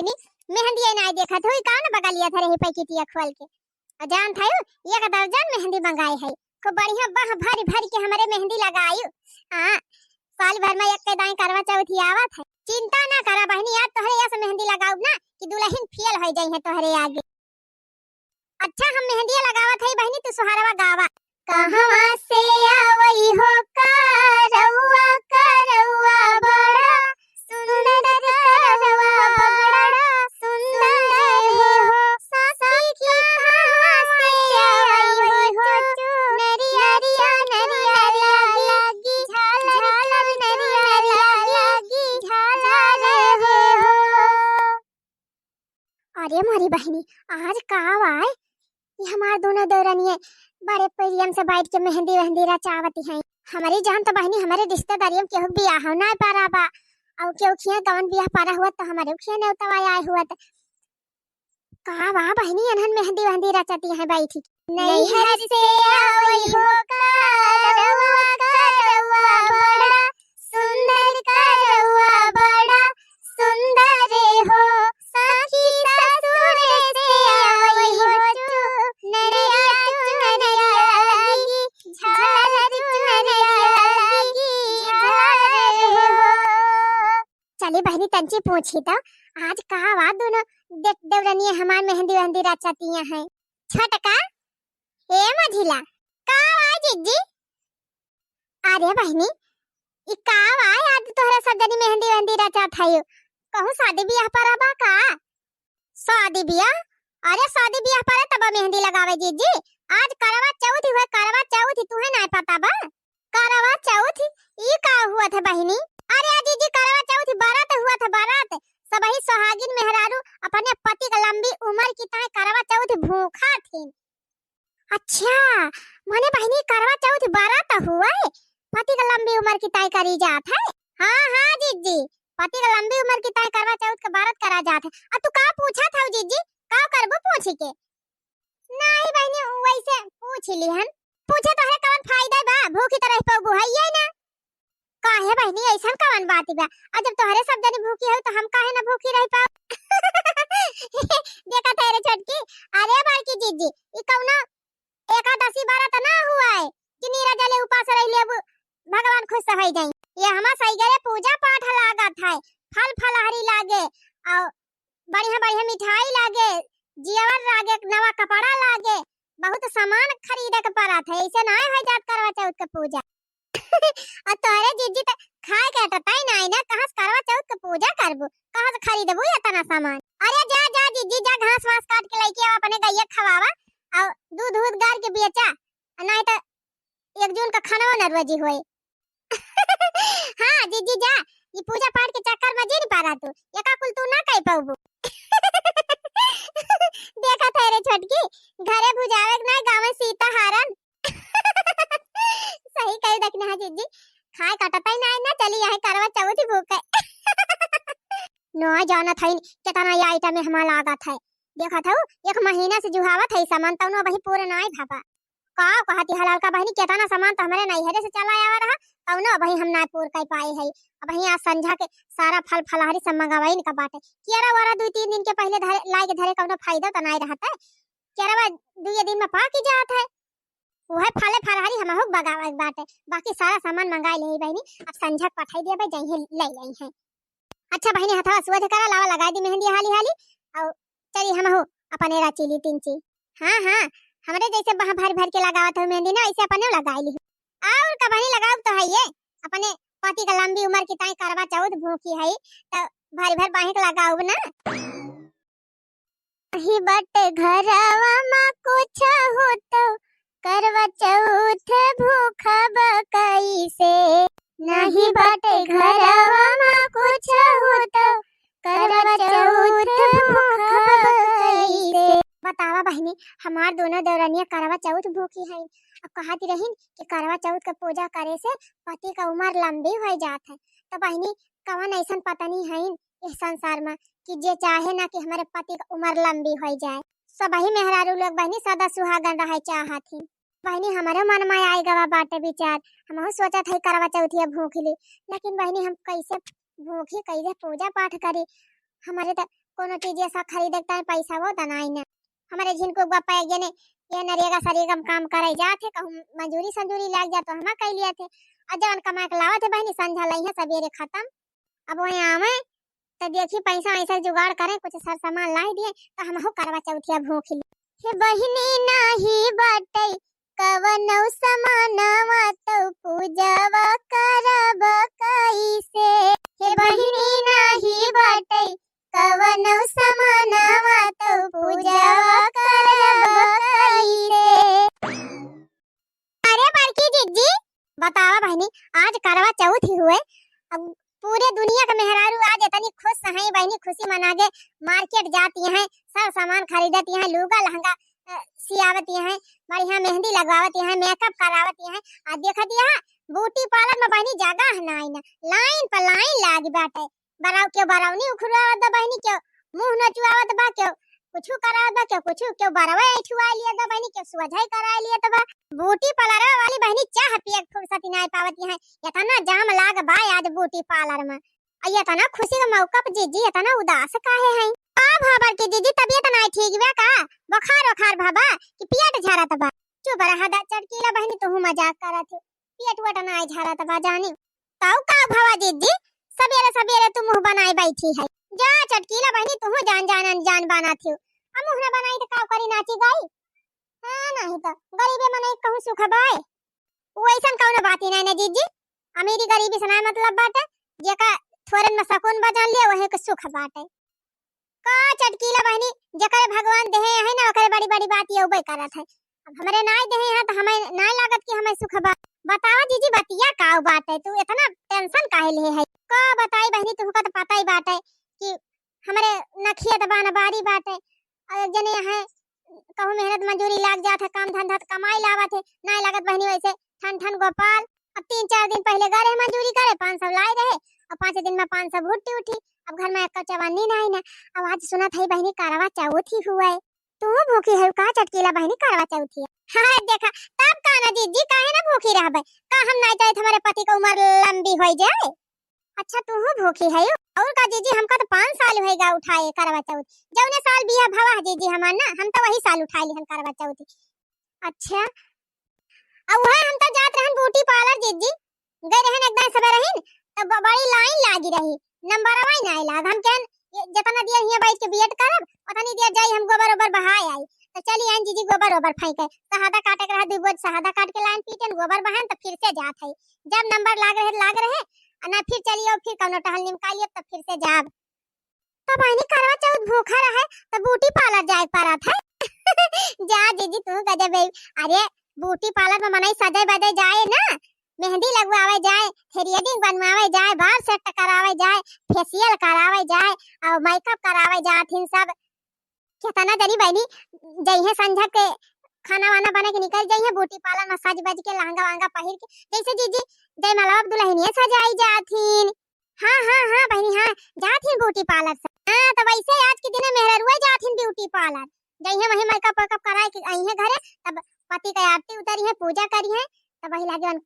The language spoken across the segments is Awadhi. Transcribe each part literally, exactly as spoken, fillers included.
मेहंदी आई नाई देखत हुई, कौन बगलिया धरे ही पैकेटिया खोल के। और जानत हयू, एक दर्जन मेहंदी मंगाए है। खूब बढ़िया बाह भरी भरी के हमरे मेहंदी लगायू। हाँ, साल भर में एक के दाई करवा चौथी आवत है। चिंता ना करा बहिनी, आज तोहरे यस मेहंदी लगाउब ना कि दुलहिन फेल होइ जइहैं तोहरे आगे। अच्छा, हम मेहंदिया लगावत हई बहिनी, तू सोहरवा गावा। कहवा से आवई हो करौआ, करौआ बड़ा सुंदर, करौआ बड़ा सुंदर हो। सखी कहाँ से आवई हो चुनरिया, चुनरिया लागी झालर, झालर चुनरिया लागी झालर हो। अरे मोरी बहिनी, आज का वाय? ये हमार दोनों देवरनिये बड़े प्रेम से बैठ के मेहंदी वेहंदी रचावती हैं। हमरी जान तो बहिनी, हमरे रिश्तेदारियों में केहू बियाह ना पड़ा बा, और केहू खिया गवन बियाह पड़ा हुआ तो हमरे खिया नेवता आए हुआ तो का वाह बहिनी, एनहन मेहंदी वेहंदी रचती हैं बैठी। नैहर से आवई हो करौआ, करौआ बड़ा सुंदर, करौआ बड़ा सुंदर हो। सखी ससुर से आवई हो चुनरिया, चुनरिया लागी झालर, चुनरिया लागी झालर हो। चली बहिनी, तंची पूछी तो आज का वा दोनों दे-, देवरनिये हमार मेहंदी वेहंदी रचतिया हैं। छोटका, ए मझिला, का वा जिज्जी? अरे बहिनी, ई का वा आज तोहरे सब जनी मेहंदी वेहंदी रचत हयू? कहूँ शादी बियाह पड़ा बा का? शादी बियाह? अरे शादी बियाह पड़े तब मेहंदी लगावे जिज्जी। आज करवा चौथ हुए, करवा चौथ तुहे नाय पता बा? करवा चौथ ई का हुआ थे बहिनी? अरे जिज्जी, करवा चौथ बरत हुआ थे, बरत। सबही सुहागिन मेहरारू अपने पति के लंबी उम्र की ताई करवा चौथ भूखा थी। अच्छा, माने बहिनी करवा चौथ बरत हुए, पति के लंबी उम्र की ताई करी जात है। हाँ, हाँ जिज्जी, पति के लंबी उम्र की ताई करवा चौथ के बरत करा जात है। आ तू का पूछा था जिज्जी, का करबू पूछ के? नहीं बहिनी, वैसे पूछ लिहन। पूछे तोहरे कवन फायदा बा, भूखी तो रह पउबू हइये ना। काहे बहिनी, ऐसन कवन बात बा? आ जब तोहरे सब जनी भूखी हो तो हम काहे ना भूखी रह पाओ? देखा थे रे छोटकी, अरे बड़की जिज्जी, ई कौनो एकादशी बरत ना हुआ है कि नीरा जले उपास रह लेबू, भगवान खुश हो जाई। ये हमार सही गरे पूजा पाठ लागत है, फल फलहरी लागे, और बढ़िया बढ़िया मिठाई लागे, जेवर लागे, नवा कपड़ा लागे, बहुत सामान खरीदे के पड़त है, ऐसे नाय हो जात करवा चौथ के पूजा। और तोहरे जिज्जी त खाए के अटताई नाय ना, कहाँ से करवा चौथ के पूजा करबू, कहाँ से खरीदबू इतना सामान? अरे जा जा जिज्जी जा, घास वास काट के लेके आवा, अपने गैया खवावा और दूध दूध गार के बेचा, नहीं तो एक जून का खानवा न रोजी होए। हाँ जिज्जी जा, ये पूजा पाठ के चक्कर में जिन पड़ा तू, एका कुल तू ना कह पाबू। देखा थे रे छोटकी, घरे भुजावे के ना, गाँव में सीता हारन। सही कही देखने हाँ जिज्जी, खाए कटता ही ना, ना चली यहाँ करवा चौथ भूखे। ना जानत हईन केतना ये आइटम में हमार लागत है। देखत हऊ, एक महीना से जुहावत है सामान, तौनो अबही पूरे नाय भवा। का कहती हलाल का बहिनी, केतना सामान तो हमरे नैहरे से चला आवा रहा, तौनो अबही हम ना पूर कर पाए है। अबही आज संझा के सारा फल फलहरी सब मंगवाइन का बाटे। केरा वेरा दुई तीन दिन के पहिले धरे, लाई के धरे कौनो फायदा तो नाय रहत है। केरवा दुए दिन में पाकि जात है। उहे फले फलहरी हमहू के बगावे के बाटे, बाकी सारा सामान मंगाई लेही बहिनी। अब संझा के पठाई दिया भाई, जइहे ले आई है। अच्छा बहिनी, हथवा सोझ करा, लावा लगाई दी मेहंदी हाली हाली, और चली हमहू अपने रची ली तिनची। हाँ हाँ, हमरे जैसे बाह भर भर के लगावत हो मेहंदी ना, ऐसे अपने लगाई ली। और का बहिनी, लगाउब तो है ये, अपने पति का लंबी उम्र की ताई करवा चौथ भूखी है, तो भर भर बाहें के लगाउब ना। नहीं बट घरवा मा कुछ होत, करवा चौथ भूखब कैसे। नहीं बट घरवा मा कुछ होत, करवा चौथ भूखब कैसे। बतावा बहिनी, हमार दोनों देवरनिया करवा चौथ भूखी हैं। अब कहती रहीन कि करवा चौथ का पूजा करे से पति का उम्र लंबी हो जात है। तो बहिनी, कवन ऐसन पत्नी हईन इस संसार में कि जे चाहे ना कि हमारे पति का उम्र लंबी हो जाए। सबही मेहरारू लोग बहिनी सदा सुहागन रहे चाहत ही। बहिनी, हमारे मन में आई गवा बाटे विचार, हमहू सोचत है करवा चौथिया भूख ली, लेकिन बहिनी हम कैसे भूखी, कैसे पूजा पाठ करी? हमारे तो कोनो चीज ये सब खरीदे के ताई पैसा वो त नाई ना। हमरे झिनको बापा एक जने ये नरेगा सरेगा में काम करे जात है, कहूँ मजूरी संजूरी लाग जात तो हमा कह लिया थे। और जवन कमा के लावत है बहिनी, संझा लई है सबेरे खत्म। अब वहीं आवे तो देखी पैसा वैसा जुगाड़ करें, कुछ सर सामान लाई दिए तो हमहू करवा चौथिया भूख ली। हे बहिनी नाही बाटे कवनो समानवा तो पूजावा करब कैसे। हे बहिनी नाही बाटे कवनो समानवा तो पूजावा करब कैसे। अरे बड़की जिज्जी, बतावा बहिनी, आज करवा चौथ ही हुए। अब पूरे दुनिया के मेहरारू आज इतनी खुश हैं बहिनी, खुशी मना के मार्केट जाती हैं, सब सामान खरीदती हैं, लूगा लहंगा, अ, सियावती हैं, बढ़िया मेहंदी लगवावती हैं, मेकअप करावती हैं। आ देखत यहाँ ब्यूटी पार्लर में बहिनी जगह नाई ना, लाइन पर लाइन लागी बाटे। बराव-, केहू बरौनी उखुरावत बा बहिनी, केहू मुँह नचुआवत बा, केहू कुछु करावत बा, केहू कुछु, केहू बरवे ऐठुआ लिया बा बहिनी, केहू सोझाई करा लिया बा। ब्यूटी पार्लर वाली बहिनी चाह पिए के फुर्सत ही नाई पावत हैं, इतना जाम लाग बा आज ब्यूटी पार्लर में। आ इतना खुशी के मौका पे जिज्जी इतना उदास काहे हैं? का भा बड़की जिज्जी, तबियत नाई ठीक बा का? बुखार उखार भा बा कि पेट झरत बा? चुप रहा दा चटकीला बहिनी, तुहू मजाक करत हो, पेट वेट नाई झरत बा जानी। ताऊ का भवा जिज्जी, सबेरे सबेरे तू मुँह बनाए बैठी है। जा चटकीला बहिनी, तुहू जान जान अनजान बना थियो। अब मुँह ना बनाई तो का करी, नाची गाई? हाँ, नहीं तो गरीबे मनई कहूँ सुख बाए। वैसन कौनो बात ही नहीं ना जिज्जी, अमीरी गरीबी से ना मतलब बाटे, जेका थोरन में सकून बजान लिया वही के सुख बाटे। का चटकीला बहिनी, जेकरे भगवान देहे है ना, ओकरे बड़ी बड़ी बात ये उबे करत है। अब हमरे नाई देहे हैं तो हमें नाई लागत कि हमें सुख बा। बतावा जिज्जी, बतिया का बात है, तू इतना टेंशन काहे ले है? का बताई बहिनी, तुमका तो पता ही बात है कि हमरे नखिया तो बान बारी बात है। और एक जने यहाँ कहूँ मेहनत मजूरी लाग जात है, काम धंधा तो कमाई लावत है, नाई लागत बहिनी वैसे ठन ठन गोपाल। अब तीन चार दिन पहले गए रहे मजूरी करे, पाँच सौ लाए रहे, और पाँच दिन में पाँच सौ भुट्टी उठी। अब घर में एक चवन्नी नाई ना। अब आज सुनत है बहिनी करवा चौथ ही हुआ है, तू भूखी है का चटकीला बहिनी करवा चौथ ही? हाँ देखा, तब का ना जिज्जी, काहे ना भूखी रहबे? का हम नाई चाहत हमारे पति का उम्र लंबी हो जाए? अच्छा तू भूखी है? और का जिज्जी, हमका तो पाँच साल होएगा उठाए करवा चौथ, जौने साल बियाह भवा है जिज्जी हमार ना, हम तो वही साल उठाए लिहन करवा चौथ। अच्छा, अब वह हम तो जात रहन ब्यूटी पार्लर जिज्जी, गए रहन एकदम सबेरे रहिन, तब ब-, बड़ी लाइन लागी रही, नंबरवा ही नाई लाग। हम कहन, "ये जितना देर हियाँ बैठ के वेट करब, उतनी देर जाई हम गोबर ओबर बहाए आई।" तो चली आइन जिज्जी गोबर ओबर फेंके, शहादा काटे के रहा, दुई बोझ शहादा काट के लाइन पीटन, गोबर बहान, तो फिर से जात है। जब नंबर लाग रहे, लाग रहे, आ ना फिर चली आओ, फिर कौनो टहल निमका लिए, तो फिर से जाब। तो बहिनी करवा चौथ भूखा रहे तो ब्यूटी पार्लर जाए के पड़त है। जा जिज्जी तू गजब है। अरे ब्यूटी पार्लर में मनई सजे बजे जाए ना, मेहंदी लगवावे जाए, थ्रेडिंग बनवावे जाए, बाल सेट करावे जाए, फेशियल करावे जाए और मेकअप करावे जात हिन सब। कितना जनी बहिनी जइहे संझा के खाना वाना बना के निकल जइहे ब्यूटी पार्लर में सज बज के लहंगा वहंगा पहिर के, जैसे जिज्जी जयमाला दुल्हनिया सजाई जात हिन। हाँ, हाँ, हाँ, बहिनी, हाँ, जात ही ब्यूटी पार्लर से। हाँ, तो वैसे आज के दिन मेहररुआ जात ही ब्यूटी पार्लर। जइहे वहीं मेकअप वेकअप कराए के अइहे घरे, तब पति के आरती उतारी है, पूजा करी है, तब वही लागे उन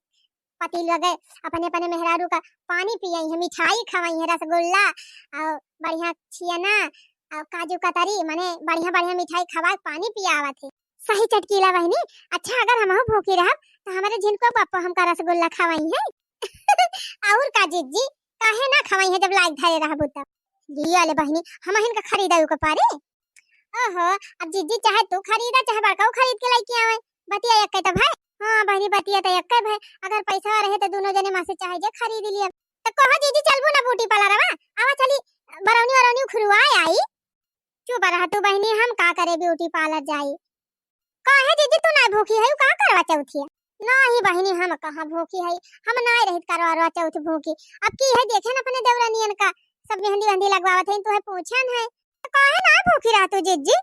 पति लगे अपने, अपने मेहरारू का पानी पियाई है, मिठाई खवाई है, रसगुल्ला और बढ़िया छियना और काजू कतरी, माने बढ़िया, बढ़िया मिठाई खवा के पानी पियावत है। सही चटकीला बहिनी, अच्छा अगर हमहू भूखी रहब तो हमारे झिनको बापा हमका रसगुल्ला खवाई है। और का जिज्जी, काहे ना खवाई है जब लायक धरे रहबू तब। लिया ले बहिनी, हम हिनका खरीदा के पारे। ओहो, अब जिज्जी चाहे तू खरीदा चाहे बड़का खरीद के लेके आवे, बतिया एक तो भाई। हाँ बहिनी, बतिया तो एक भाई, अगर पैसा रहे तो दोनों जने में से चाहे जे खरीद लिए। तो कहो जिज्जी चलबू ना ब्यूटी पार्लर, आवा चली बरौनी वरौनी उखरुआ आई। चुप रह तू बहिनी, हम का करे ब्यूटी पार्लर जाई? काहे जिज्जी तू नाय भूखी है, का करवा चौथ है? नाही बहिनी, हम कहाँ भूखी है, हम नाय रहित करवा चौथ भूखी। अब की है देखे न अपने देवरानियन का, सब मेहंदी वेहंदी लगवावत है, तू है पूछन है। तो काहे नाय भूखी रह तू जिज्जी?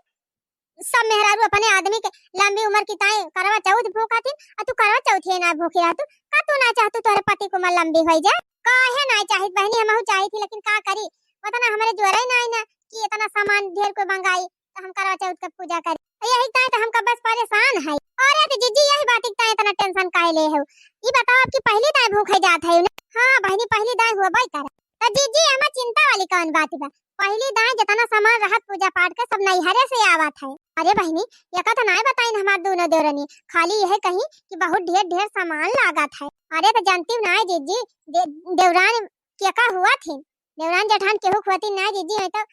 सब मेहरारू अपने आदमी के लंबी उम्र की ताई करवा चौथ भूखा थी, आ तू करवा चौथ है नाय भूखी रह तू। का तू ना चाहतू तोहरे पति की उम्र लंबी हो जाए? काहे नाय चाहित बहिनी, हमहू चाहित ही, लेकिन का करी, उतना हमारे जोरे नाय ना कि इतना सामान ढेर को मंगाई। तो हम करवा चौथ का पूजा करी। यही ताई तो हमका बस परेशान है। अरे तो जिज्जी यही बात की ताई इतना टेंशन काहे ले हो? ई बताओ आपकी पहली दाई भूखे जात है ना? हाँ बहिनी पहली दाई हुआ बाई कर। तो जिज्जी हमार चिंता वाली कौन बात बा? पहली दाएं जितना सामान रहत पूजा पाठ के सब नैहरे से आवत है। अरे बहिनी, एका तो नाय बताइन हमार दोनों देवरनी, खाली यह कहीं कि बहुत ढेर ढेर सामान लागत है। अरे तो जानती हूँ नाय जीजी, दे, देवरान के का हुआ थी, देवरान जेठान केहू हुआ थी नाय जीजी, नहीं तो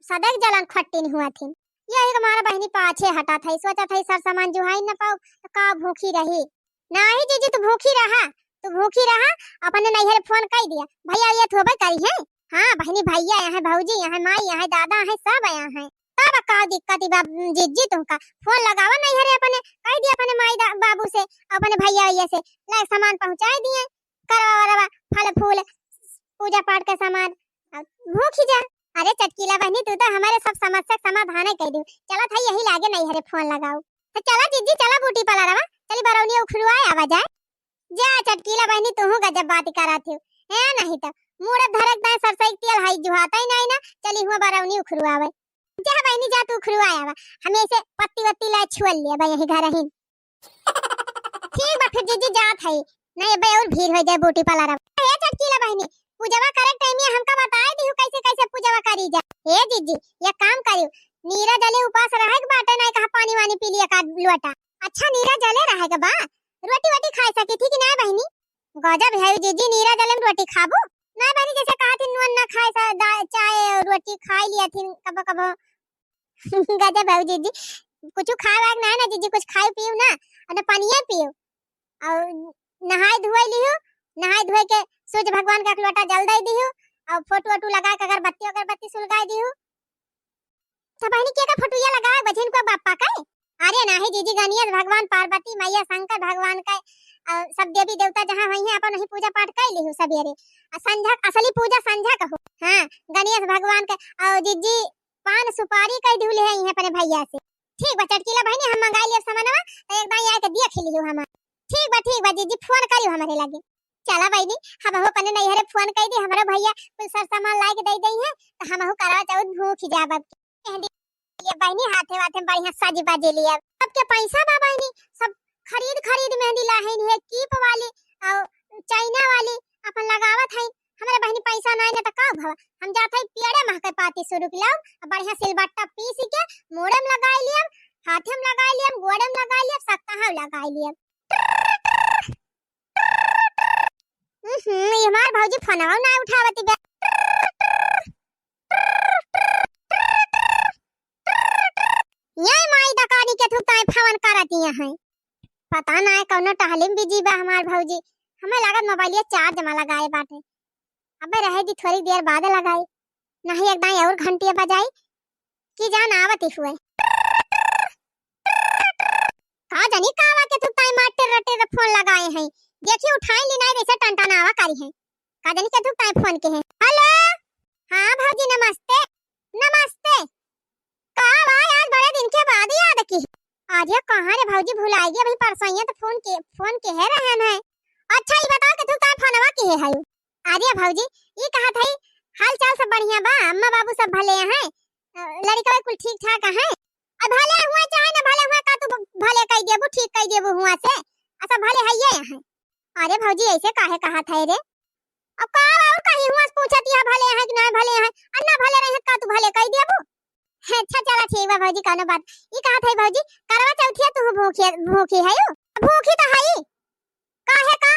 सदैक जलन खट्टिन हुआ थी। यही हमारा बहिनी पाछे हटा था, सोचा था सर सामान जुहाई न पाऊ तो का भूखी रही। नाही जीजी, तू भूखी रहा, तू भूखी रहा, अपने नैहरे फोन कई दिया, भैया ये थोबे करी है। हाँ बहिनी, भैया यहाँ, भौजी यहाँ, माई यहाँ, दादा है, सब यहाँ है। तब का दिक्कत बा जीजी तुमका? फोन लगावा नैहरे अपने, कह दिया अपने माई दा-, बाबू से, अपने भैया वैया से, ला सामान पहुँचाए दिए, करवा वरवा, फल फूल, पूजा पाठ का सामान, अब भूखी जा। अरे चटकीला बहिनी, तू तो हमारे सब समस्या के समाधान है कह दू। चलत है यही लागे नैहरे फोन लगाऊ। तो चला जीजी, चला ब्यूटी पार्लरवा, चली बरौनी उखरुआ आवा जाए। जा चटकीला बहिनी, तू गजब बात करत हो। है नहीं तो मूड़ धरक दाए सरसई के तेल हाई जुहाता ही नहीं ना, चली हुआ बरौनी उखरुआवे। जा बहिनी जा, तू उखरुआ आवा, हमें से पत्ती वत्ती ला छुअल लिया बा यही घर ही। ठीक बा फिर जीजी जात है, नहीं अबे और भीड़ हो जाए ब्यूटी पार्लर। ए चटकीला बहिनी, पूजवा करे टाइम ये हमका बताए दिहु कैसे कैसे पूजवा करी जा। ए जीजी, ये काम करियो, नीरा जले उपास रहे के बाटे, नहीं कहा पानी वानी पी लिया का लोटा। अच्छा नीरा जले रहे के बा, रोटी वोटी खाए सकी थी कि नहीं बहिनी? गजब है जीजी, नीरा जले में रोटी खाबू? नहीं बहिनी, जैसे कहा थी नून ना खाए सा, दा-, चाय रोटी खाए लिया थी कबो कबो। गजब है जीजी, कुछ खाए वाए के ना है ना जीजी, कुछ खाए पियो ना, और ना पानिये पियो, और नहाए धोए लियो, नहाए धोए के सूर्य भगवान का एक लोटा जल दे दियो, और फोटो वोटो लगा के अगरबत्ती अगरबत्ती सुलगाए दियो। तो बहिनी के का फोटोया लगाए बझिन को बापा का? अरे नाही जीजी, गणेश भगवान, पार्वती मैया, शंकर भगवान का, अ, सब देवी देवता जहाँ हुई हैं अपन वही पूजा पाठ कर लियो सबेरे। आ संझा, असली पूजा संझा कहो। हाँ, गणेश भगवान का, और जीजी पान सुपारी कह दिहु ले है इहाँ अपने भैया से। ठीक बा चटकीला बहिनी, हम मंगाई लेब सामानवा, तो एक दाई आके देख लियो हमार। ठीक बा, ठीक बा जीजी, फोन करियो हमारे लगे। चला बहिनी, हमहू अपने नैहरे फोन कई दी, हमरो भैया कुल सर सामान ला के दे दई है, तो हमहू करवा चौथ भूखी जाब अब। मेहंदी ये बहिनी हाथे वाथे में बढ़िया सज बज लिया। सबके पैसा बा बहिनी, सब खरीद खरीद मेहंदी लाहिन है, कीप वाली और चाइना वाली अपन लगावत है। हमरे बहिनी पैसा नाई ना तो का भवा, हम जात है पेड़े महके पाती सुरुक लाओ, बढ़िया सिलबट्टा पीस के मूड़े में लगाई लियम, हाथे में लगाई लियम, गोड़े में लगाई लियम, सप्ताह लगाई लियम। हम्म, ये हमार भौजी फोनवा ना उठावती बे। ये माई दकानी के थुक ताई फोन करती हैं। पता ना है कौनो टहली में बिजी बा हमार भौजी। हमें लागत मोबाइलिया चार्ज में लगाए बाटे। अबे रहे दी, थोड़ी देर बाद लगाई, नहीं एक दाई और घंटिया बजाई कि जान आवत ही हुए। का जानी कावा के तू ताई मार टेर टेर फोन लगाए हैं। देखी उठाई ली नहीं, वैसे टनटनावा करी है। का जानी के तू ताई फोन के है। हेलो, हाँ भौजी नमस्ते। नमस्ते। का भाई आज बड़े दिन के बाद याद की? अरे कहाँ रे भौजी भुलाइ गई, अभी परसों तो फोन के, फोन के है रहन है। अच्छा ये बताओ कि तू ताई फोनवा के है? अरे भौजी, ई कहत हई, हाल चाल सब बढ़िया बा, अम्मा बाबू सब भले हैं, अ, लड़िकवा कुल ठीक ठाक हैं। अब भले हुआ चाहे ना भले हुआ, का तू भ-, भले कई देबू, ठीक कई देबू हुआ से, आ सब भले हइये हैं। अरे भौजी, ऐसे काहे कहत है रे? अब का और कहीं हुआ से पूछत है, भले हैं कि ना भले हैं, आ ना भले रहे का तू भले कई देबू? अच्छा चला ठीक बा भौजी, कौनो बात। ई कहत है भौजी, करवा चौथिया तू भूखी, भूखी है यू? भूखी तो है, काहे का?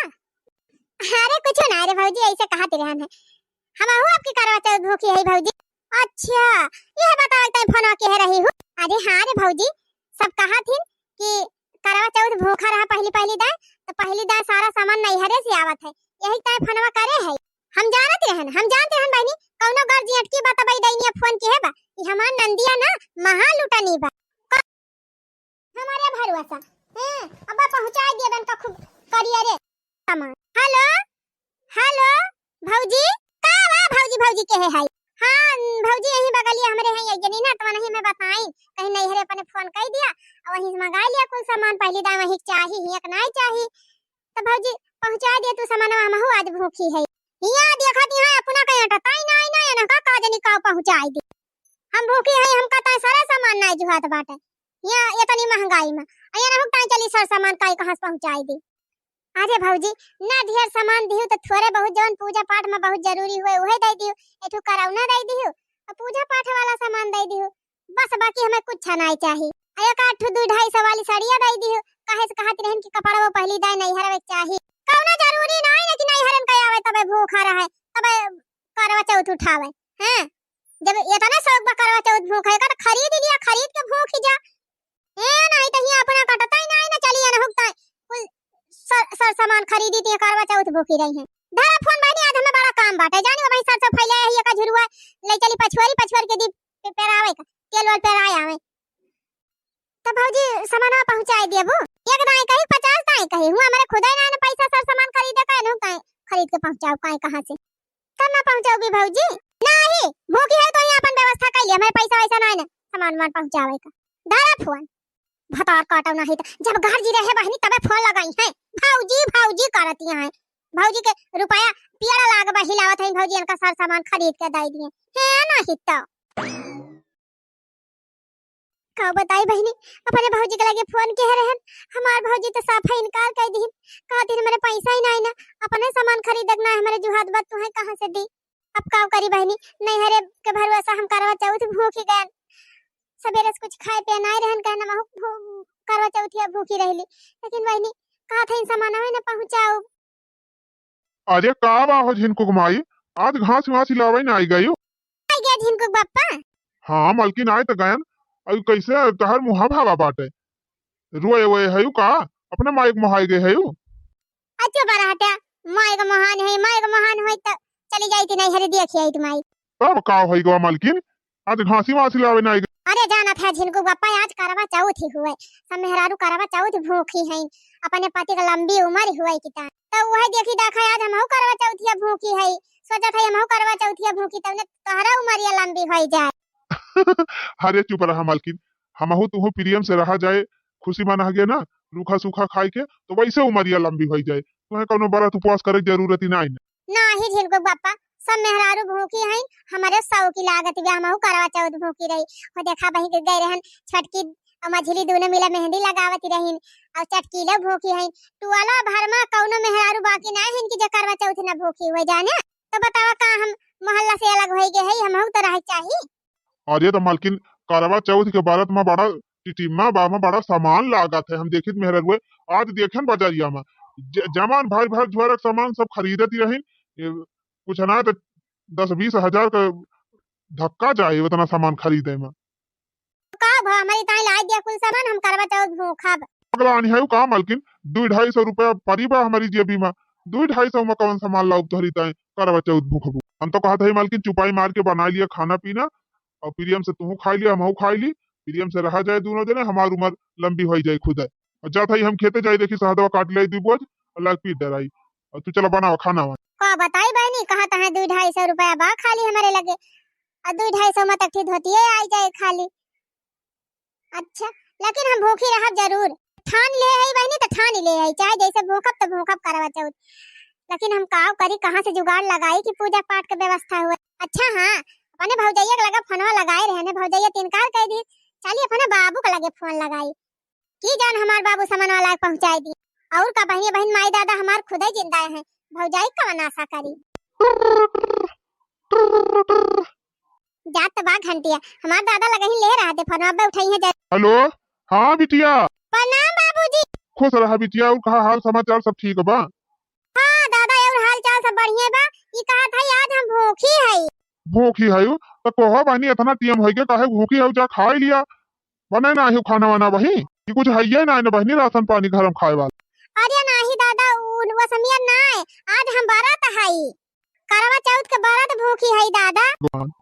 अरे कुछ ना रे भौजी, ऐसे कहत रहन है। हमहू आपकी करवा चौथ भूखी है भौजी। अच्छा, यह बताओ तई फोनवा के रही हूँ। अरे हाँ रे भौजी, सब कहा थी कि करवा चौथ भूखा रहा पहली पहली दाए, तो पहली दाए सारा सामान नैहरे से आवत है, यही ताए फोनवा करे है। हम जानत रहन, हम जानत रहन बहनी, कौनो गर्जी अटकी बा तब डाइनिया फोन के है बा। ई हमार नंदिया ना महा लुटनी बा। हमारे भरोसा। हैं, अब पहुँचाई दिए बन का खूब करिया रे सामान। हेलो, हेलो, भौजी, का बा भौजी, भौजी के है हाई? हाँ, भौजी यही बगलिया हमरे हैं, ये जनी ना, तो नहीं मैं बताई, कहीं नैहरे अपने फोन कई दिया, और वहीं से मंगाई लिया कुल सामान, पहली दाई वहीं चाही, हियाँ के नाई चाही, तो भौजी पहुँचाई दिया तू सामान, हमहू आज भूखी है। हियाँ देखत हियाँ अपना कहीं अटताई नाई, नाई, ना का, का जनी का पहुँचाई दी। हम भूखी है, हमका ताई सारा सामान नाई जुहात बाटे। हियाँ इतनी महंगाई में, अइया ना हुक ताई चली सर सामान काई कहाँ से पहुँचाई दी। अरे भौजी, ना ढेर सामान दिहु त थोरे बहुत जवन पूजा पाठ में बहुत जरूरी हुए उहे दे दिहु, एक ठो करौना दे दिहु, और पूजा पाठ वाला सामान दे दिहु, बस बाकी हमें कुछ नहीं चाही। आ एक आध ठो दू ढाई सौ वाली सड़िया दे दिहु, काहे से कहत रहन कि कपड़वा पहली दाए नैहर में चाही। कौनो जरूरी नहीं ना कि नैहरन के आवे तबे भूखा रहे, तबे करवा चौथ उठावे। हैं? जब इतना शौक बा करवा चौथ भूखे का, तो खरीद लिया, खरीद के भूखी जा। ए, नहीं तो हियाँ अपना कटता ही नहीं ना, चलिए ना हुकता है। कुल सर, सर सामान खरीदी ते करवा चौथ भूखी रही है। धरा फोन बहनी, आज हमें बड़ा काम बाटे। जानी वो भाई सरसों फैले है, ये का झुरुआ ले चली पछुआरी, पछुआर के दी पे-, पेरावे का, तेल वाल पेराए आवे। तो भौजी सामानवा पहुँचाए देबू? एक दाई कही, पचास दाई कही, हुआ हमारे खुदे ना, ना पैसा सर सामान खरीदे का, ना काहे खरीद के पहुँचाओ, काहे कहाँ से? तब ना पहुँचाओगी भौजी? नहीं, भूखी है तो यहाँ अपन व्यवस्था कर लिया, हमारे पैसा वैसा ना है ना, सामान वामान पहुँचावे का। धरा फोन। भतार काटो नहीं तो, जब घर जी रहे बहनी तबे फोन लगाई है। भौजी, भौजी करती हैं। भौजी के रुपया पियड़ा लाग बा हिलावत है, भौजी इनका सर सामान खरीद के दे दिए। है नहीं तो। का बताई बहिनी, अपने भौजी के लगे फोन किहे रहन, हमार भौजी तो साफे इनकार कर दिहिन, कहतिन हमारे पैसा ही नहीं ना, अपने सामान खरीदक ना, हमारे जुहात बात तुहे कहाँ से दी? अब का करी बहिनी, नैहरे के भरोसा हम करवा चौथ भूखी गयन, सबेरे से कुछ खाए पिए नहीं रहन, कहना महू भू-, करवा चौथिया भूखी रहली, लेकिन बहिनी कहत है सामान ना पहुँचाओ। अरे का बा हो झिनकुक माई, आज घास वास हिलावे ना आई गयो? आई गया झिनकुक बप्पा। हाँ मलकिन, आए तो गयन। अउ कैसे तहर मुहा भावा बाटे? रोए वोए हयू का? अपने माई के मोहाई गए हयू? अच्छो बड़ा हटा, माई के मोहान है, माई के मोहान होई तो चली जाई थी नहीं, हरे देखी आई तुम्हारी। तब का होई गवा मलकिन? आज घासी वासी लावे ना आई। अरे जानत है झिनकू बप्पा, आज करवा चौथ ही हुए, सब मेहरारू करवा चौथ भूखी हैं, अपने पति के लंबी उम्र हुए की ता। तो वह देखी देखा आज हमहू करवा चौथिया भूखी है, सोचत है हमहू करवा चौथिया भूखी, तब ने तोहरा उमरिया लंबी होई जाए। अरे चुप रहा मलकिन, हमहू तुहू प्रेम से रहा जाए, खुशी मना गया ना, रूखा सूखा खाए के, तो वैसे उमरिया लंबी होई जाए, तुम्हें कौनो व्रत उपवास करे के जरूरत ही ना है। नाही झिनकुक बप्पा, सब मेहरारू भूखी हईन, हमरे सौ की लागत बा, हमहू करवा चौथ भूखी रही। हो देखा बही के गए रहन छोटकी और मझली दोनों मिला मेहंदी लगावत रहीन और चटकीले भूखी हईन। टुअला भर में कौनो मेहरारू बाकी ना हईन कि जे करवा चौथ ना भूखी हुए जाने। तो बतावा का हम मोहल्ला से अलग होई गए हई, हमहू तो रहे चाही। अरे तो मलकिन, करवा चौथ के बरत में बड़ा टिटिम्मा बा, में बड़ा सामान लागत है। हम देखित मेहररुए, आज देखेन बजरिया में ज-, जमान भर भर झोरक सामान सब खरीदत ही रहिन। ए, कुछ ना तो दस बीस हजार का धक्का जाए उतना सामान खरीदे में। का भा, हमारी ताई लाई दिया कुल सामान, हम करवा चौथ भूखब। पगला आनी है का मलकिन, दुई ढाई सौ रुपया परी बा हमारी जेबी में, दुई ढाई सौ में कौन सामान लाउब तोहरी ताई करवा चौथ भूखबू। हम तो कहत है मलकिन, चुपाई मार के बनाई लिया खाना पीना, और प्रेम से तुहू खाई लिया, हमहू खाई ली, प्रेम से रहा जाए दोनों जने, हमार उम्र लंबी होई जाए खुद है। और जात है हम खेते जाई, देखी सहदवा काट ले दुई बोझ, और लाग पीट डराई, और तू चला बनावा खाना वाना। का बताई बहनी, कहत है दुई ढाई सौ रुपया बा खाली हमारे लगे, और दुई ढाई सौ में तक ठीक धोतिए आई जाए खाली। अच्छा, लेकिन हम भूखी रहब जरूर। ठान ले आई बहनी, तो ठान ले आई, चाहे जैसे भूखब तो भूखब करवा चौथ। लेकिन हम काव करी, कहाँ से जुगाड़ लगाई कि पूजा पाठ के व्यवस्था हुए। अच्छा हाँ, अपने भौजैया के लगा फोनवा लगाए रहे ने, भौजैया तो इनकार कर दी। चलिए अपने बाबू के लगे फोन लगाई कि जान हमार बाबू सामान वाला के पहुँचाए दी। और का बहनी, बहन माई दादा हमार खुदे जिंदा है, भौजाई कवन आशा करी। जात बा घंटिया, हमार दादा लगही ले रहा थे फोन, अब उठाई है जा। हेलो, हाँ बिटिया। प्रणाम बाबूजी। खुश रहा बिटिया, और कहा हाल समाचार सब ठीक बा? हाँ दादा, और हाल चाल सब बढ़िया बा। ई कहा था आज हम भूखी है। भूखी है, तो कहो बहनी इतना टीएम होई के काहे भूखी है, जा खाई लिया। बने नाही खाना वाना बही, कि कुछ हइये नाही न बहनी राशन पानी घर में खाए वाला। अरे नाही दादा, उ, वो समिया नाही, आज हम बरत हई, करवा चौथ के बरत भूखी हई दादा। भगवान।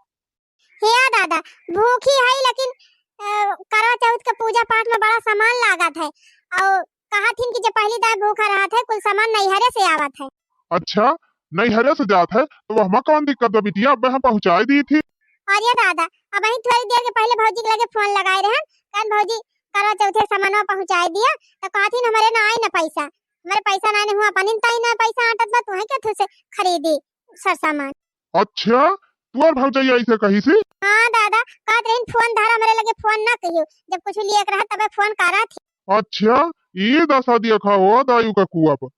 हे दादा, भूखी हई लेकिन, अ, करवा चौथ के पूजा पाठ में बड़ा सामान लागत है, और कहत हिन कि जे पहली दाय भूखा रहत है, कुल सामान नैहरे से आवत है। अच्छा, नैहरे से जात है, तो वहमा कौन दिक्कत बा बिटिया, अब हम पहुँचाई दी थी। अरे दादा, अबही थोड़ी देर के पहले भौजी के लगे फोन लगाए रहन, कहन भौजी करवा चौथे सामानवा पहुँचाए दिया, तो कहथिन हमरे ना आई ना पैसा, हमरे पैसा ना, नहीं हुआ पानी ताई ना पैसा आटत बा, तुहे के थू से खरीदी सर सामान। अच्छा, तुअर भौजैया ऐसे कही सी? हाँ दादा, कहत रहिन फोन धर, हमरे लगे फोन ना कहियो, जब कुछ लिए के रहा तबे फोन करा थी। अच्छा, ये दशा देखा हो दायु का कुआ पर।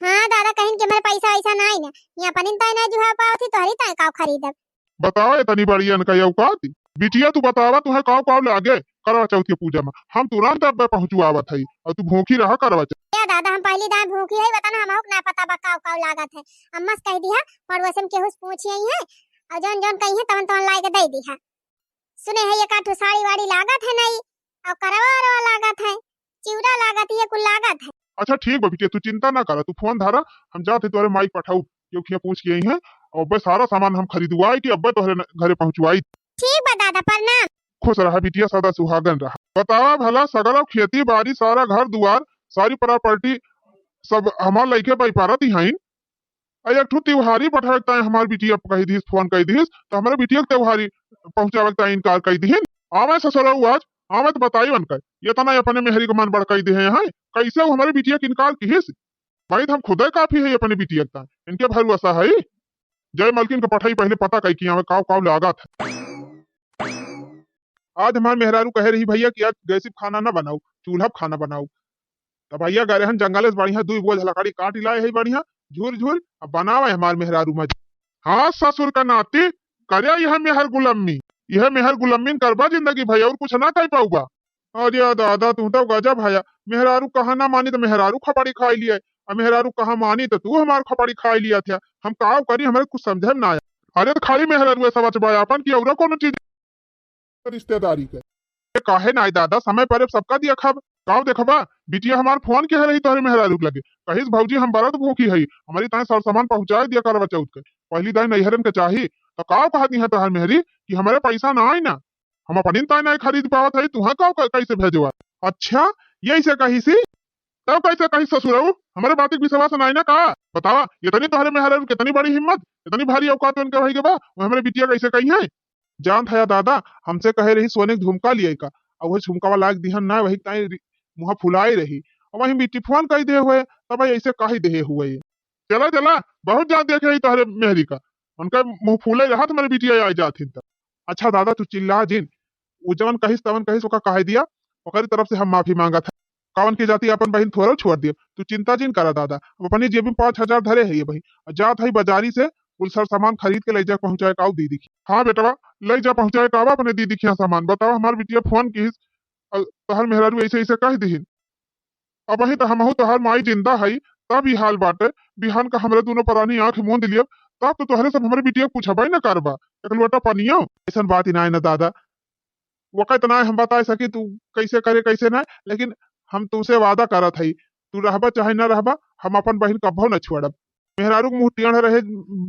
हाँ दादा, कहिन कि हमरे पैसा वैसा नाई ना, ये अपनिन ताई ना जुहा पावत ही, तोहरी ताई काव खरीदब। बतावा, इतनी बड़ी अनका औकात। बिटिया, तू बतावा, तुहे काव काव लागे करवा चौथ के पूजा में? हम तुरंत अब्बे पहुँचवावत हई, और तू भूखी रहा करवा चौथ। या दादा, हम पहली दाई भूखी हई, बता ना, हमहू के ना पता बा काव काव लागत है। अम्मा से कह दिहा, पड़ोसन केहू से पूछी आई है, और जौन जौन कही है, तवन तवन ला के दे दिहा। सुने है, एक आठ ठो साड़ी वाड़ी लागत है नहीं, और करवा वरवा लागत है, चिवड़ा लागत, ये कुल लागत है। अच्छा ठीक बा बिटिया, तू चिंता ना करा, तू फोन धरा, हम जात है तोहरे माई पठाऊ, क्योंकि पूछ के आई है, और अब्बे सारा सामान हम खरीदवाई कि अब्बे तोहरे न-, घरे पहुँचवाई। ठीक बा दादा, प्रणाम। खुश रहा बिटिया, सदा सुहागन रहा। बतावा भला, सगरो खेती बाड़ी, सारा घर दुआर, सारी प्रॉपर्टी सब हमार लइके व्यापारत ही हईन। आ एक ठो त्योहारी पठावे के ताई हमार बिटिया कही दिस, फोन कही दिस, तो हमरे बिटिया के त्योहारी पहुँचावे के ताई इनकार कही दिहिन। आवे ससुरऊ आज, आवे तो बताई उनका, इतना अपने मेहरी के मन बड़काई दिहे हैं, कैसे वो हमरे बिटिया के इनकार किहिस? भाई तो हम खुदे काफी है अपने बिटिया के ताई, इनके भरोसा है। जय मलकिन के पठाई, पहले पता कई कि आवे काव काव लागत है। आज हमार मेहरारू कहे रही भैया कि आज गैस पे खाना ना बनाऊ, चूल्हा पे खाना बनाऊ। तब भैया गए रहन जंगल से बढ़िया दुई बोझ लकड़ी काट लाए है बढ़िया झूर झूर, अब बनावे हमार मेहरारू मजा। हाँ ससुर का नाती, करे यह मेहर गुलम्मी, यह मेहर गुलम्मी करबा जिंदगी भर, और कुछ ना कर पाऊबा। अरे दादा, तू तो गजब है। मेहरारू कहा ना मानी तो मेहरारू खपड़ी खाई लिया, और मेहरारू कहा मानी तो तू हमार खपड़ी खाई लिया था। हम काव करी, हमरे कुछ समझे में ना आया। अरे तो खाली मेहरारू ऐसा बचबा अपन की और कोनो चीज रिश्तेदारी के। ये काहे ना आई दादा, समय पर सबका दिया खाब, काव देखबा? बिटिया हमार फोन के रही तोहरे मेहरारू के लगे, कहिस भौजी हम बरत भूखी हई, हमारी ताई सर सामान पहुँचाए दिया करवा चौथ के, पहली दाई नैहरन के चाही, तो काव कहती है तोहर मेहरी कि हमारे पैसा ना आई ना, हम अपनी ताई नहीं खरीद पावत है, तुहा काव क-, कैसे भेजवा? अच्छा, यही से कही सी, तब कैसे कही ससुरऊ, हमारे बात के विश्वास नहीं ना का? बतावा, इतनी तोहरे मेहरारू, कितनी बड़ी हिम्मत, इतनी भारी औकात उनके भाई के बा, वो हमारे बिटिया कैसे कही है? जान था या दादा, हमसे कहे रही सोने के झुमका लियाई का, और वो झुमका वाला एक दिहन ना, वही ताई रि-, मुँह फुलाए रही, और वही बिटी फोन कही दे हुए, तब ऐसे कही दे हुए। चला चला, बहुत जान देखे ही तोहरे मेहरी का, उनका मुँह फूले रहा तुम्हारे बिटिया आ जात हिन तब। अच्छा दादा, तू चिल्ला जिन, उ जवन कहिस तवन कहिस, ओका कहे दिया, ओकरी तरफ से हम माफी मांगत है। कवन की जाति अपन बहिन थोड़ा छोड़ दिया, तू चिंता जिन करा दादा। अब अपनी जेब में पाँच हजार धरे है ये बहिन, और जात है बाजारी से कुल सर सामान खरीद के ले जा पहुँचाए काऊ दीदी की। हाँ बेटवा, ले जा पहुँचाए कावा अपने दीदी के यहाँ सामान। बतावा, हमार बिटिया फोन किहिस, अ, तोहर मेहरारू ऐसे ऐसे कह दिहिन। अबही त हमहू तोहार माई जिंदा हई, तब ई हाल बाटे। बिहान का हमरे दुनो परानी आँख मूंद लियब, तब तो तोहरे सब हमरे बिटिया के पूछबे न करबा, एक लोटा पनियो। ऐसन बात ही नाय न दादा, वका इतना हम बताए सकी तू कैसे करे कैसे ना, लेकिन हम तुमसे वादा करत हई, तू रहबा चाहे न रहबा, हम अपन बहिन कब्बो न छोड़ब। मेहरारू के मुँह टेढ़ रहे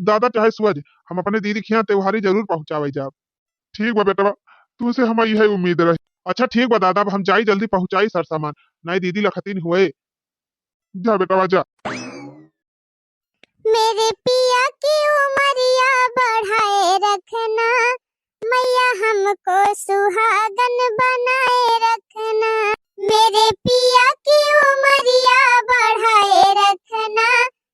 दादा चाहे सोझ, हम अपने दीदी के यहाँ त्योहारी जरूर पहुँचावे जाब। ठीक बा बेटवा, तुमसे हम इहे उम्मीद रही। अच्छा ठीक बा दादा, अब हम जाई जल्दी पहुँचाई सर सामान, नाई दीदी लखतीन हुए। जा बेटवा जा। मेरे पिया की उमरिया बढ़ाए रखना, मैया हमको सुहागन बनाए रखना। मेरे पिया की उमरिया बढ़ाए रखना,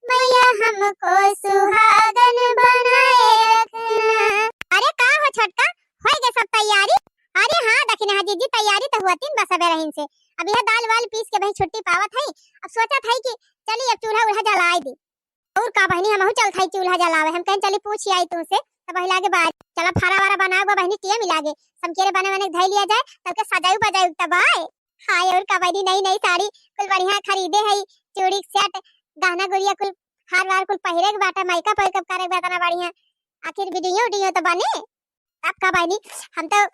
मैया हमको सुहागन बनाए रखना। अरे का हो छोटका, होई गए सब तैयारी? अरे हाँ, दखिन हाँ जीजी, तैयारी तो हुआ तीन बस अबे रहीन से। अब यह दाल वाल पीस के भाई छुट्टी पावत है, अब सोचत है कि चली अब चूल्हा उल्हा जलाए दी। और का बहिनी, हमहू चलत हई चूल्हा जलावे। हम कहेन चली पूछ आई तुमसे, तब वही लागे बाज। चला फरा वरा बनावे बहिनी, टेम ही लागे। समकेरे बने बने धई लिया जाए, तब के सजाई बजाई तब आए। हाय और का बहिनी, नई नई साड़ी कुल बढ़िया खरीदे हई, चूड़ी सेट, गहना गुड़िया कुल, हार वार कुल पहिरे के बाटे, मेकअप वेकअप करे के बा इतना बढ़िया। आखिर वीडियो उडियो तो बने। तब का बहिनी, हम तो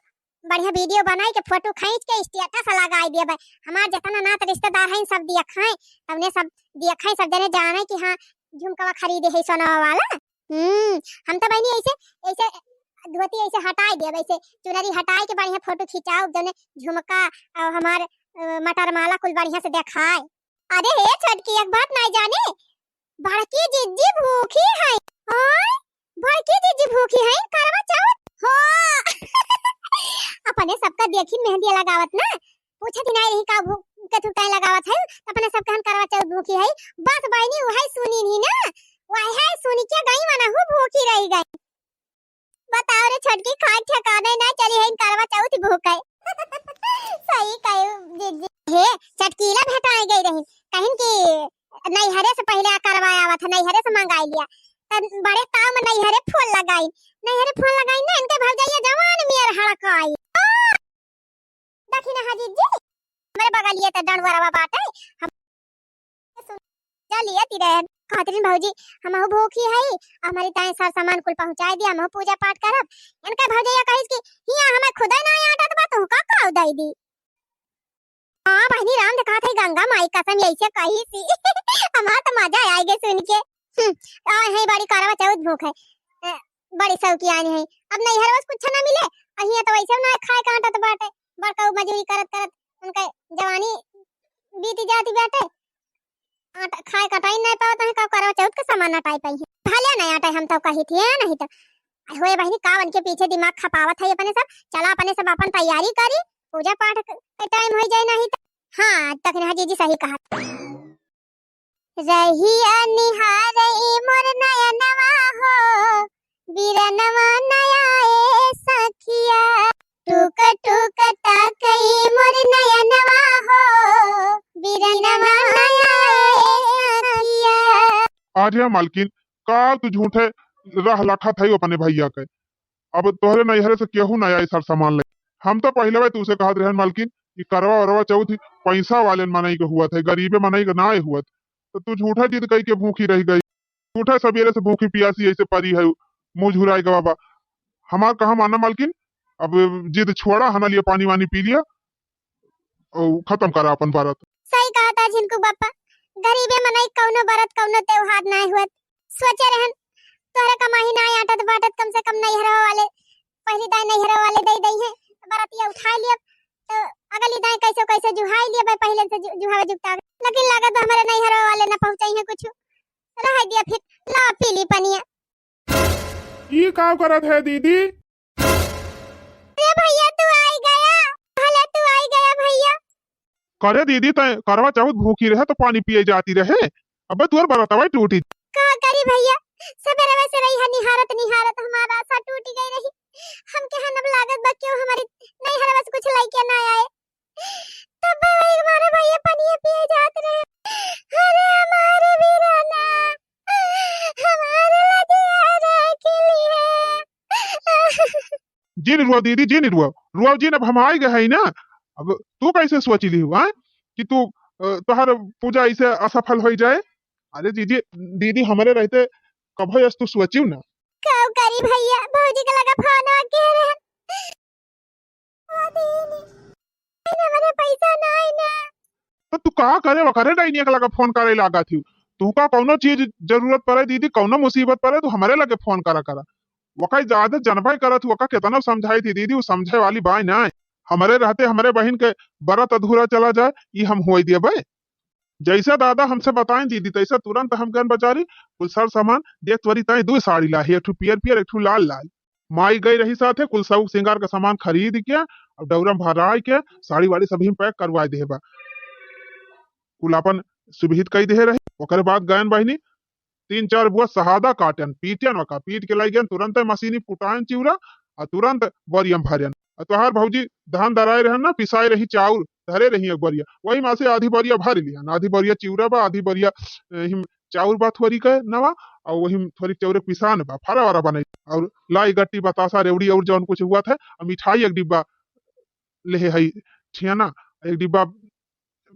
बढ़िया वीडियो बनाई के फोटो खींच के स्टेटस लगाई दिया भाई। हमार जितना नात रिश्तेदार हैं सब देखा है, तब ने सब देखा है, सब जने जाने कि हाँ झुमकवा खरीदे है सोनवा वाला। हम्म, हम तो बहिनी ऐसे, ऐसे धोती ऐसे हटाई दिया, ऐसे चुनरी हटाई के बढ़िया फोटो खिंचाओ, जने झुमका और हमार, अ, मटर माला कुल बढ़िया से देखाए। अरे हे छोटकी, एक बात नाई जाने, बड़की जिज्जी भूखी है। हाँ, बड़की जिज्जी भूखी है करवा चौथ। हाँ। अपने सबका देखी मेहंदी लगावत ना, पूछत ही नाई रही का भूख के तू काहे लगावत है, अपने सब कहन करवा चौथ भूखी है। बस बहिनी वही सुनी नहीं ना, वही सुनी के गई वनहु भूखी रही गई। बताओ रे छोटकी, खाए ठिकाने ना चली है, करवा चौथ भूख है। सही कहे जीजी। हे, चटकीला भेटाए गई रही, कहिन कि नैहरे से पहिले आ करवाए आवत है, नैहरे से मंगाई लिया। त बड़े ताव में नैहरे फोन लगाई, नैहरे फोन लगाई ना, इनके भौजैया जवान मियर हड़काई। देखी ना, हाँ जीजी, हमरे बगलिए त डंडवरवा बाटे, हम चलिए ती रहे। कहत रही, "भौजी, हमहू भूखी हई, हमरी ताई सर सामान कुल पहुँचाए दिया, हमहू पूजा पाठ करब।" इनका भौजैया कहिस कि, "हिया हमें खुदे ना आटत बा, तुहका का दई दी?" हाँ बहिनी, राम देखात है, गंगा माई कसम, यैसे कहिस ही। हमार त मजा आइ गए सुन के। हम्म, आए हैं बड़ी करवा चौथ भूख है, अ, बड़ी शौकियानी है। अब नैहरवा से कुछ ना मिले, अहिया तो वैसे ना खाए काटत बाटे, बड़का मजूरी करत करत उनका जवानी बीत जाती बाटे। आटा खाए कटाई नहीं पावत है, कब करवा चौथ के सामान अटाई पाई है। भले नहीं अटाई, हम तो कही थी, है नहीं तो। होए बहिनी, का उनके पीछे दिमाग खपावत है अपने सब। चला अपने सब अपन तैयारी करी, पूजा पाठ के टाइम हो जाए नहीं तो। हाँ, तक ना जीजी सही कहा। रहिया निहारे मोर नयनवा हो, बिरनवा नया ए सखिया। टुक टुक ताकई मोर नयनवा हो, बिरनवा नया ए सखिया। अरे मालकिन, का तू झूठे राह लठत है अपने भैया के? अब तोहरे नैहरे से केहू ना आई सर सामान ले। हम तो पहिले भाई तुसे कहत रहन मालकिन कि करवा वरवा चौथ ही पैसा वाले मनई के हुआ थे, गरीबे मनई के ना हुआ। तो तू झूठा जिद कई के भूखी रह गई, झूठा सवेरे से भूखी पियासी ऐसे परी है, मुँह झुराई के बाबा। हमार कहा माना मालकिन, अब जिद छोड़ा, हना लिया पानी वानी पी लिया और खत्म करा अपन बारत। सही कहा था झिनकू बापा, गरीबे मनई कौनो बरत कौनो त्योहार नाय हुअत। सोचे रहन तोहरे कमाही नाय आटत बाटत, कम से कम नैहरवा वाले, पहली दाई नैहरवा वाले दे दई है, बरतिया उठाई लियब, तो अगली दाई कैसे कैसे जुहाई लियब, पहले से जु-, जुहावे जुगता। लेकिन लागत बा हमरे नैहरवा वाले ना पहुँचाई है कुछ। रह दिया फिर, ला पी ली पनिया। ई का करत है दीदी? अरे भैया, तू आई गया, भले तू आई गया भैया। करे दीदी, तय करवा चौथ भूखी रहे तो पानी पिए जाती रहे, अबे तोर बरतवा टूटी। का करी भैया, सबेरवा से रही है निहारत निहारत हमारा आशा टूट गई रही। हम के हनब लागत बा क्यों हमारी नैहरवा से कुछ लइके ना आए। तब भाई हमारा भैया पनिया पिए जात रहे। अरे हमारे वीराना, हमारे लजिया राख लिया। जिन रुआ दीदी, जिन रुआ, रुआ जिन, अब हम आए गए हैं ना। अब तू कैसे सोच ली हुआ कि तू, अ, तोहर पूजा ऐसे असफल हो जाए? अरे दीदी, दीदी हमारे रहते कभो यस तू सोचियो ना। का करी भैया, भौजी के लगा फोन आके रहे। ओ दीदी, हमरे पैसा नाई ना। तो तू का करे, वो करे डाइनिया के लगा फोन करे लागा थी। तू का कौनो चीज जरूरत पड़े दीदी, कौनो मुसीबत पड़े, तू हमरे लगे फोन करा करा। वका ज्यादा जनबे करत हूँ, वका केतना समझाई थी दीदी, वो समझे वाली बाई ना। हमरे रहते हमरे बहिन के बरत अधूरा चला जाए, ई हम होई देबे। जैसे दादा हमसे बताएं दीदी, तैसे तुरंत हम गन बाजारी, कुल सर सामान देख, तोरी ताई दो साड़ी लाही, एक ठू पियर पियर, एक ठू लाल लाल। माई गई रही साथे, कुल सब सिंगार का सामान खरीद के, अब डौरा में भराई के, साड़ी वाड़ी सभी पैक करवाई देहे बा। कुल आपन सुविहित कई देहे रहे। ओकरे बाद गयन बहिनी तीन चार बुआ शहादा काटन, पीटन, ओका पीट के लाई गयन, तुरंत मशीनी कुटायन चिउरा, आ तुरंत बोरियम भरन। आ तोहार भौजी धान दराए रहन ना, पिसाए रही चाउर, धरे रही एक बोरिया, वही मा से आधी बोरिया भर लिहन, आधी बोरिया चिउरा बा, आधी बोरिया, अ, हिम चाउर बा थोरी के नवा, और वही थोरी चाउर के पिसान बा, फरा वरा बनाई, और लाई गट्टी बतासा रेवड़ी और जौन कुछ हुआ था, और मिठाई एक डिब्बा लेहे हई छेना, एक डिब्बा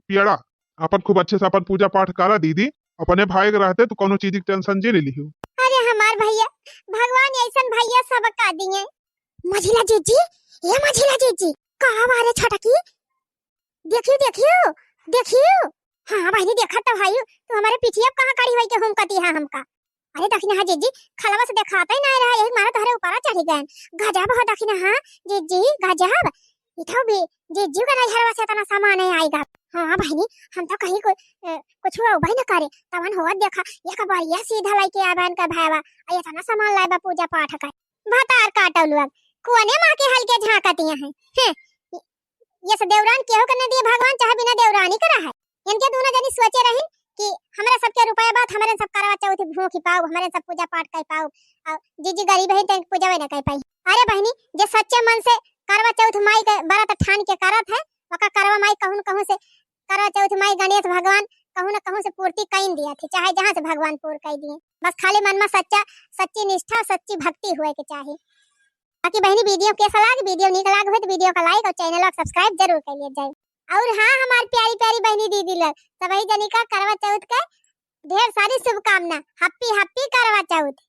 पेड़ा। अपन खूब अच्छे से अपन पूजा पाठ करा दीदी, अपने भाई के रहते तू कौनो चीज की टेंशन जे नहीं लिहू। अरे हमार भैया, भगवान ऐसन भैया सबका दिए। मझिला जीजी, ये मझिला जीजी, कहाँ बारे छोटकी? देखियो, देखियो, देखियो। हाँ बहिनी, देखत तो हई, तू हमारे पीछे अब कहाँ खड़ी होई के हुमकती है हमका? अरे दखिना, हाँ जीजी, खलवा से देखाते ही नहीं रहा, यही मारा तोहरे ऊपरा चढ़ी गए। गजब हो दखिना, हाँ जीजी, गजब। इथो भी जीजी का नैहरवा से इतना सामान है आएगा। हाँ बहिनी, हम तो कहीं को, अ, कुछ हुआ भाई न करे, तवन हो देखा, ये का बढ़िया सीधा लेके आबा इनका भाईवा, आ इतना सामान लाए बा पूजा पाठ का। भतार काटल लोग, कोने माँ के हल्के झांकतिया हैं। हैं, ये सब देवरान केहू के न दिए भगवान, चाहे बिना देवरानी के रहे। इनके दोनों जनी सोचे रही कि हमरे सबके रुपया बात, हमरे सब करवा चौथ भूखी पाऊ, हमरे सब पूजा पाठ कर पाऊ, और जीजी गरीब है तो पूजा न कर पाई। अरे बहिनी, जे सच्चे मन से करवा चौथ माई के व्रत ठान के करत है, ओका करवा माई कहूँ न कहूँ से, करवा चौथ माई गणेश भगवान कहूँ न कहूँ से पूर्ति कइन दिया थी, चाहे जहाँ से भगवान पूर कइ दिए। बस खाली मन में सच्चा, सच्ची निष्ठा, सच्ची भक्ति हुए के चाही। बाकी बहिनी, video कैसा लाग, video नीक लाग हुए तो video का like और channel का subscribe जरूर कर लिया जाए। और हाँ, हमार प्यारी प्यारी बहिनी दीदी लोग, सबही जनी का करवा चौथ के ढेर सारी शुभकामना। Happy happy करवा चौथ।